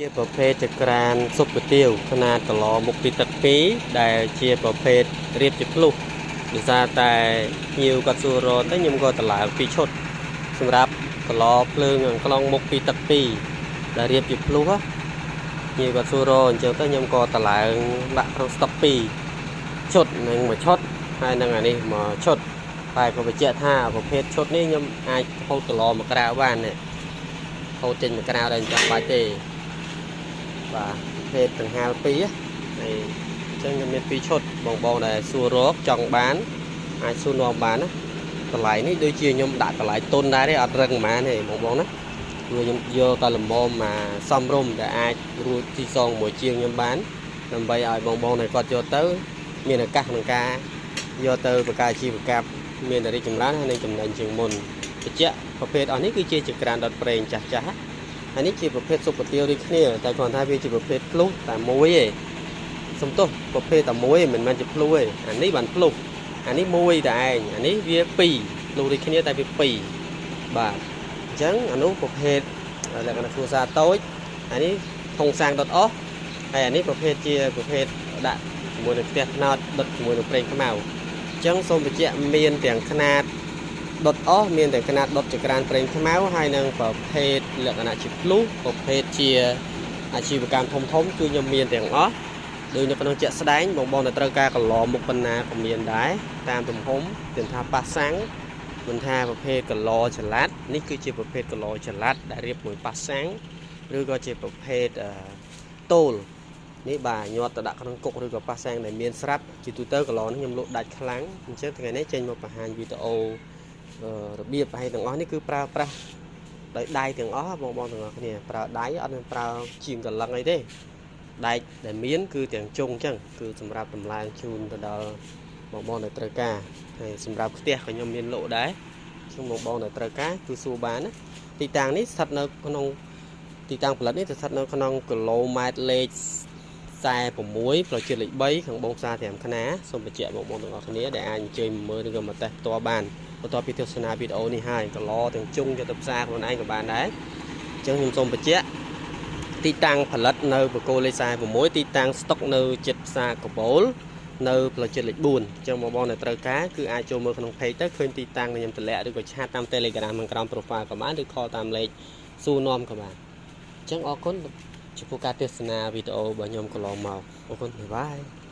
ជាប្រភេទចក្រានស៊ុបគុយទាវខ្នាតកឡមុខពីទឹក2ដែលជាប្រភេទរៀបជាភ្លុះដោយសារតែភ្ញៀវគាត់សួររទៅខ្ញុំក៏តម្លើង2ឈុតសម្រាប់កឡភ្លើងក្នុងមុខពីទឹក2ដែលរៀបជាភ្លុះភ្ញៀវគាត់សួររអញ្ចឹងទៅខ្ញុំក៏តម្លើងដាក់ក្នុងស្តុក2ឈុតនិងមួយឈុតហើយនឹងអានេះមួយឈុតតែក៏បញ្ជាក់ថាប្រភេទឈុតនេះខ្ញុំអាចហូតកឡមកក្រៅបាននេះហូតចេញមកក្រៅដែរមិនចាំបាច់ទេបាទប្រភេទកង្ហាល2ហើយអញ្ចឹងខ្ញុំមាន2ឈុតបងបងដែលសួររកចង់បានអាចសួរនាំបានណាតម្លៃនេះដូចជាខ្ញុំដាក់តម្លៃតុនដែរទេអត់រឹងប៉ុន្មានទេបងបងណាព្រោះខ្ញុំយកតែលំមមកសំរុំដែលអាចរួចទីសងមួយជាងខ្ញុំបានដើម្បីឲ្យបងបងដែលគាត់យកទៅមានឱកាសក្នុងការយកទៅបង្កើតអាជីវកម្មមានតែរីកចម្រើនហើយនឹងចំណេញជាងមុនបញ្ជាក់ប្រភេទអស់នេះគឺជាចក្រានដុតប្រេងចាស់ចាស់ហើយនេះជាប្រភេទស៊ុបកាទៀវដូចគ្នាតែគ្រាន់ថាវាជាប្រភេទភ្លុះតែមួយឯងសំទោសប្រភេទតែមួយឯងមិនមែនជាភ្លុះទេអានេះបានភ្លុះអានេះមួយតែឯងអានេះវាពីរភ្លុះដូចគ្នាតែវាពីរបាទអញ្ចឹងអានោះប្រភេទលក្ខណៈគ្រួសារតូចអានេះធុងសាំងដុតអស់ហើយអានេះប្រភេទជាប្រភេទដាក់ជាមួយនឹងផ្ទះថ្នោតដុតជាមួយនឹងប្រេងខ្មៅអញ្ចឹងសូមបញ្ជាក់មានទាំងខ្នាតដុតអស់មានតែខ្នាតដុតចក្រានប្រេងខ្មៅហើយនឹងប្រភេទលក្ខណៈជាភ្លុះប្រភេទជាអាជីវកម្មធំធំគឺខ្ញុំមានទាំងអស់ដោយនៅក្នុងជាក់ស្ដែងបងបងដែលត្រូវការកឡមុខបណ្ណាក៏មានដែរតាមទំហំទាំងថាប៉ាសាំងមិនថាប្រភេទកឡចល័តនេះគឺជាប្រភេទកឡចល័តដែលរៀបមួយប៉ាសាំងឬក៏ជាប្រភេទតូលនេះបាទញាត់ទៅដាក់ក្នុងគុកឬក៏ប៉ាសាំងដែលមានស្រាប់ជាទូទៅកឡនេះខ្ញុំលក់ដាច់ខ្លាំងអញ្ចឹងថ្ងៃនេះចេញមកបង្ហាញវីដេអូរបៀបហើយទាំងអស់នេះគឺប្រើប្រាស់ដោយដៃទាំងអស់បងបងទាំងអស់គ្នាប្រើដៃអត់មានប្រើជាងកលឹងអីទេដែកដែលមានគឺទាំងជុងអញ្ចឹងគឺសម្រាប់តម្លើងជូនទៅដល់បងបងដែលត្រូវការហើយសម្រាប់ផ្ទះក៏ខ្ញុំមានលក់ដែរអញ្ចឹងបងបងដែលត្រូវការគឺសួរបានណាទីតាំងនេះស្ថិតនៅក្នុងទីតាំងផលិតនេះស្ថិតនៅក្នុងគីឡូម៉ែត្រលេខ46ផ្លូវជាតិលេខ3ខាងបងផ្សារត្រាំខ្នាសូមបញ្ជាក់បងប្អូនទាំងអស់គ្នាដែលអាចអញ្ជើញមកមើលឬក៏មកតេស្តផ្ទាល់បានបន្ទាប់ពីទស្សនាវីដេអូនេះហើយកឡទាំងជុងយកទៅផ្សារខ្លួនឯងក៏បានដែរអញ្ចឹងខ្ញុំសូមបញ្ជាក់ទីតាំងផលិតនៅបកគោលេខ46ទីតាំងស្តុកនៅជិតផ្សារកបូលនៅផ្លូវជាតិលេខ4អញ្ចឹងបងប្អូនដែលត្រូវការគឺអាចចូលមើលក្នុង page ទៅឃើញទីតាំងខ្ញុំតម្លាក់ឬក៏ឆាតតាម Telegram ខាងក្រោម profile ក៏បានឬ call តាមលេខសួរនាំក៏បានអញ្ចឹងអរគុណចំពោះការទស្សនាវីដេអូរបស់ខ្ញុំកន្លងមកអរគុណបាយបាយ។